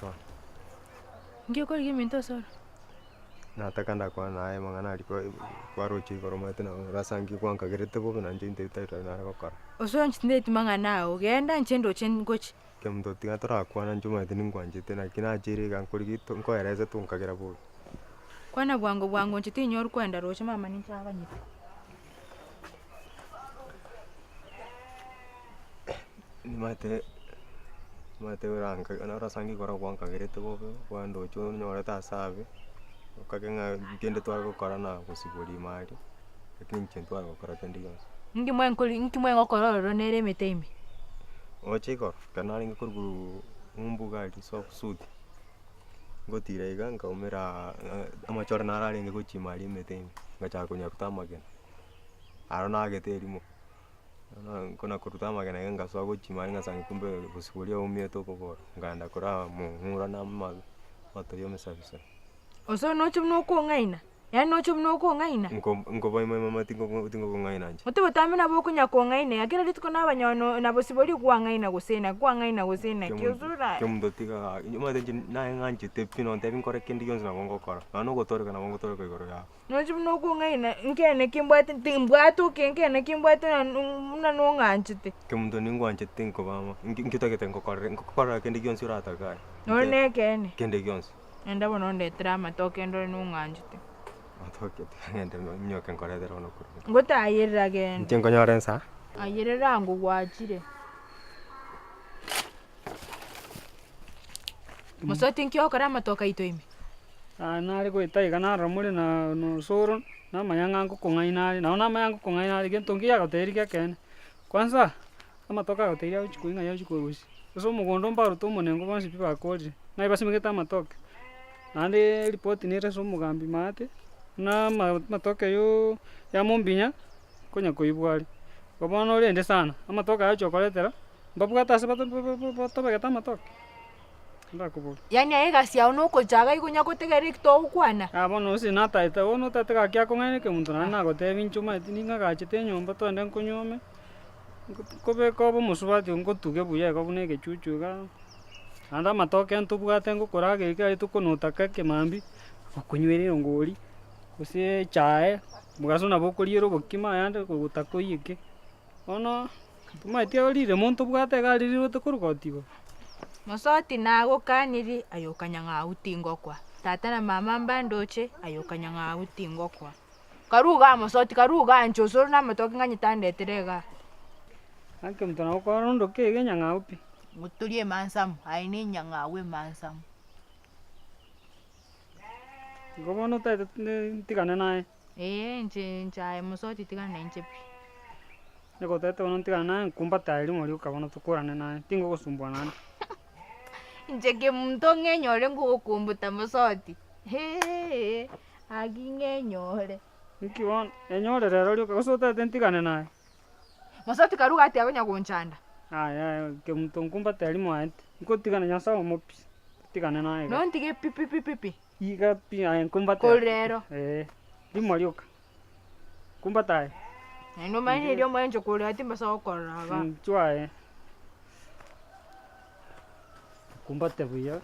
Osoro. Nki okorigia ominto Osoro? Nataka ndakwane naye amang'ana aria kwa kwaroche igoro omanyete nabo orasangie gwankagerete bobe nainche intwe tari nare gokora. Osoro inche tindeti mang'ana ao, genda inche ndoche ngoche. Kemunto tiga torakwana inche omanyete ningwanchete naki nachire iga nkorigia to nkoerese tonkagera bobe. Kwana bwango bwango inche tinyoru koenda roche mama ninche aganyete. Nimanyete nimanyete oranka orasange igoro gwankagerete bobe, kwandoche onyorete ase abe, okage ng'a kende tware gokora na gosiboria ime aria, lakini inche ntware gokora kende gionsi. Inki mwenkori inki mwengokora ororo nere emete ime? Oche igoro, ekero narenge korwa ng'umbu iga aria sob suti, ngotira iga nkaumera amachore naro arenge gochia ime aria emete ime, ngachaka konyaruta amagena, aro nagete erimo. Kona koruta amagena iga ngasoa gochia ime aria ngasanga kumbe bosio boria oumiete okogoro, nkaenda koraba mong'ura na amabe, amato ya emesabisabi. Gose noche buna okong'aina, yaani noche buna okong'aina. Nko nkobaima mama tingo tingokong'aina inche. Ote botambe nabo okonya kong'aina iga, kera rituko nabanyora no na bosio boria kwang'aina gose naki kwang'aina gose naki ase ora. Kemunto tiga gaki, omanyete inche naye ng'anchete pi nontebi nkore kende gionsi nabo ngokora, nonya na ogotoreka nabo ngotoreka igoro yao. Nonya buna okong'aina, nkeene ki mbwate timbwate oke nkeene ki mbwate na buna nong'anchete. Kemunto ningwanchete nkobama, nki nki otagete ngokorere, nkokorera kende gionsi oratake aye. Nonye na ekeene. Kende gionsi. Enda bono ondetere amatoke ndore nong'anchete. Amatoke tiga ng'ende nyoke nkoretere bono korwa inka. Ngotayerera genda. Inche nkonyore ensa. Ayerera ango gwachire. Mosoti nki ogokora amatoke aito ime? Aa nare goeta iga narora more na na osoro, namanya ng'a ngokong'aina are, nabo namanya ngokong'aina are gento nkiya agotebirie gia ekeene. Kwanza, amatoke agotebirie agochi koigwa ng'ai agochi korusia, ase omogondo mbarute omonengo bonsi pi bakorire, ng'ai basimegete amatoke. Naende eripoti nere ase omogambi maate, buna ama amatoke yooo ya mombinya, konya koibwa are. Igo bono orende sana, amatoke aya ochia koretera, mbabwate ase bato batobegete amatoke. Ndakoboria. Yaani aye egasi yao nokochaga igo onya gotegerera eki togokwana. Ah bono gose nataete bono otagete gaki akong'aina ekemonto naende nagotebi inche omanyete ning'agachete enyomba togende nkonyuome, nkobeke obe omosubati ngotuge buya iga buna egechuchu igaa, naende amatoke ntobwate ngokorageria kera rituko notaka ekemambia, okonywera erongori, gose echae, mogaso nabo okoriera obokima ayande kogotaka oiyeke. Bono tomaeti riremo ntobwate iga aria rirote korwa goti igoro. Mosoti nagokaniri aye okanyang'au tingokwa, tata na mama mbandoche aye okanyang'au tingokwa. Karue igaa mosoti karue igaa inche osoro na amatoke ng'anyete andetere igaa. Gaki omonto nabo okora ondoke iga enyang'au pi. Motorie emansamu, aye na enyang'au emansamu. Igo bono otagete ntigane naye. Ee inche inche aye mosoti tigana nainche pi. Nigo otagete bono ntigane naye nkumbate aye rimo rioka bono tokorane naye, tingogosumbua naende. Inche kemunto ng'enyore ngogokumbuta mosoti, hee aki ng'enyore. Nki bono, enyore rero rioka gose otagete ntigane naye? Mosoti karue gati akonya gonchanda. Aya aya kemunto nkumbate aye rimo aye, nkotigana Nyasaye omopi, totigane naye iga. Nontige pi pi pi pi. Iga pi aye nkumbate. Korwa rero. Ee, rimo rioka. Nkumbate aye. Naende omanye riria omoencho korera timbasa gokorora igaa. Inchuo aye. Nkumbate buya.